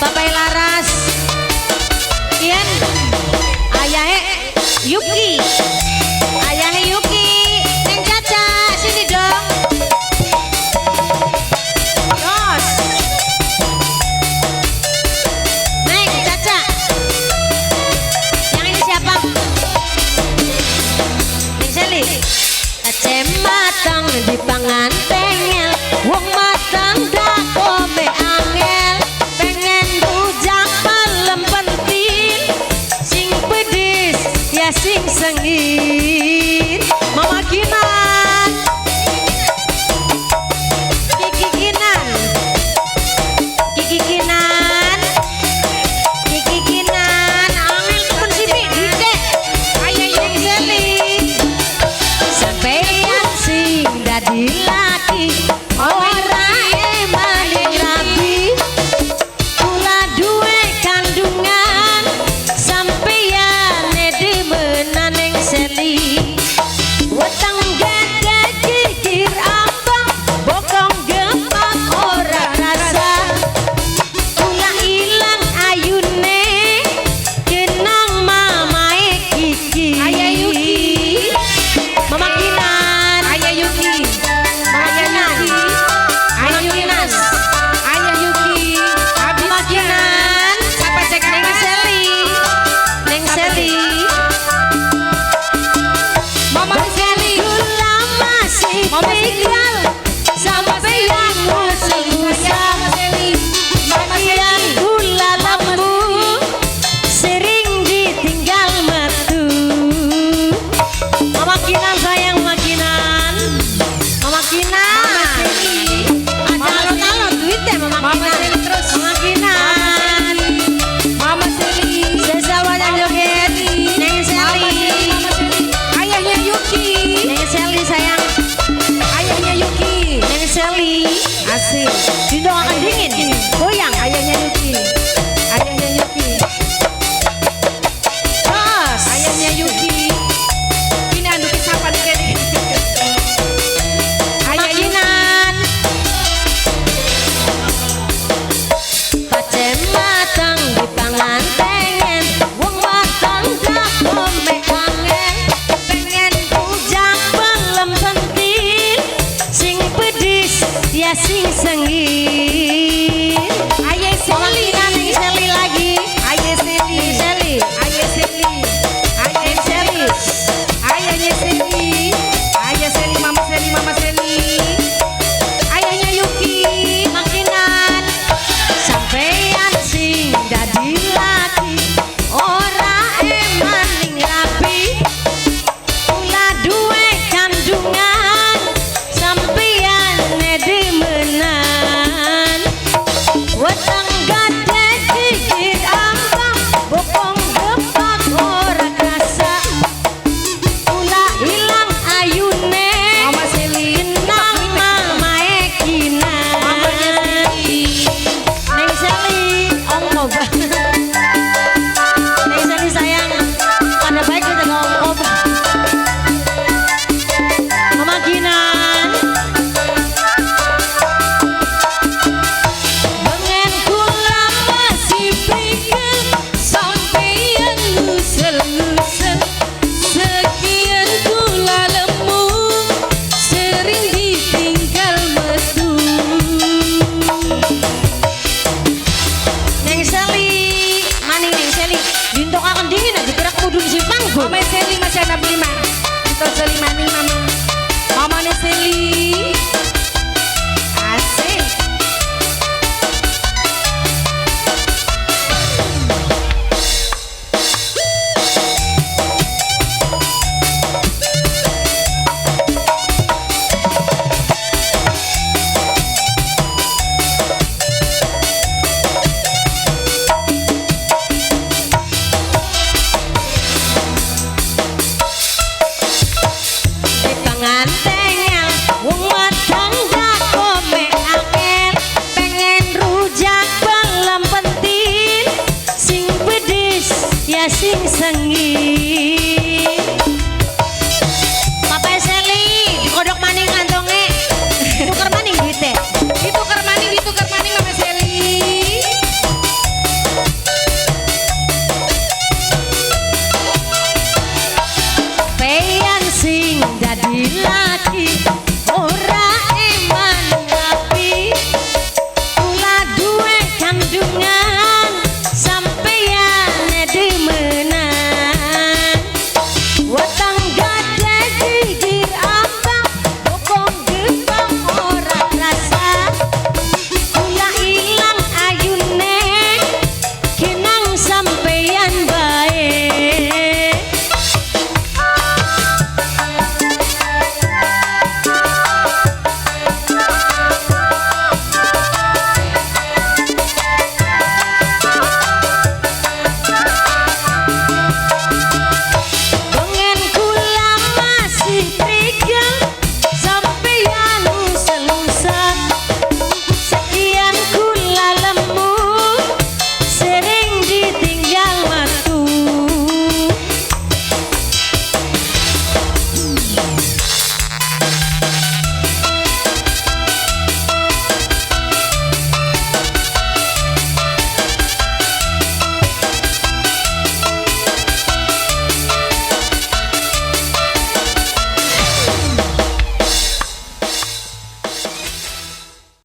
Bapak Laras. Ian, ayahe Yuki. Ayahe Yuki. Neng Caca, sini dong. Jos. Neng Caca. Yang ini siapa? Neng Seli. Pace matang dipangan tengel, wong matang dakome angel, pengen rujak pelem pentil, sing pedis ya sing sengit. Mama Kinan, Kiki Kinan, Kiki Kinan, Kiki Kinan, angel kepun sini dite, Ayah Neng Yuki. Seli. Sampeyan sing dadi laki ora emaning rabi, kula duwe kandungan sampeyan demenan Neng Seli. Weteng gede kikir ambang, bokong gepak ora rasa, kula ilang ayune kenang mamae Kiki. Ayah Yuki. Mama Kinan. Ayah Yuki. Mama Ayah Kinan. Yuki. Mama Ayah Yuki. Kinan. Ayah Yuki. Habis Mama Kinan. Sampai Neng sekarang. Seli. Neng Seli. Mama Seli. Kula masih Mama Seli. tinggal sampeyan ngusel-ngusel. Mama Seli. Mama Sekian Seli. gula lemu sering ditinggal metu. Mama Kinan sayang, Mama Kinan. Mama Kinan. Mama Seli. Aja Mama alon-alon duitnya Mama Mama Kinan. Seli terus. Mama Kinan. Mama Seli. Sesal wajah joget. Neng Mama Seli. Seli. Mama Seli. Ayahnya Yuki. Neng Seli sayang. Ayahnya Yuki. Neng Seli. Asik. Didoakan dingin. Goyang. Ayahnya Yuki. Ayahnya Yuki. Terus. Ayahnya Yuki. Ini anduki siapa nih kene? Mama Ayah Yuki. Kinan. Pace matang dipangan pengen, wong matang dakome angel, pengen rujak pelem pentil, sing pedis ya sing sengit. Ayah Mama Seli. Kinan, Neng Seli lagi. Ayah Seli. Neng Seli. Ayah Seli. Ayah Neng Seli. Ayahnya Seli. Ayah Seli, Mama Seli, Mama Seli. Ayahnya Yuki. Makinan sampeyan sing dadi laki ora emaning rapi, kula duwe kandungan sampeyan demenan. Weteng gede kikir ambang, bokong gepak ora krasa, kula ilang ayune Mama Seli. kenang mamae Kinan. Mamanya Seli. Neng Seli, om om. Neng Seli sayang, pada baik kita om om. Mama Kinan. Bengen kula masih pikir sampeyan ngusel-ngusel, sekian kula lemu sering ditinggal metu. Neng Seli, maning Neng Seli, dintokaken dingin aja gerak mudun si panggung. Mama Seli masih ada beli mak. Kita Seli maning mama. Mama Seli. Asik. Dipangan tengel, wong matang dakome angel, pengen rujak pelem pentil, sing pedis ya sing sengit.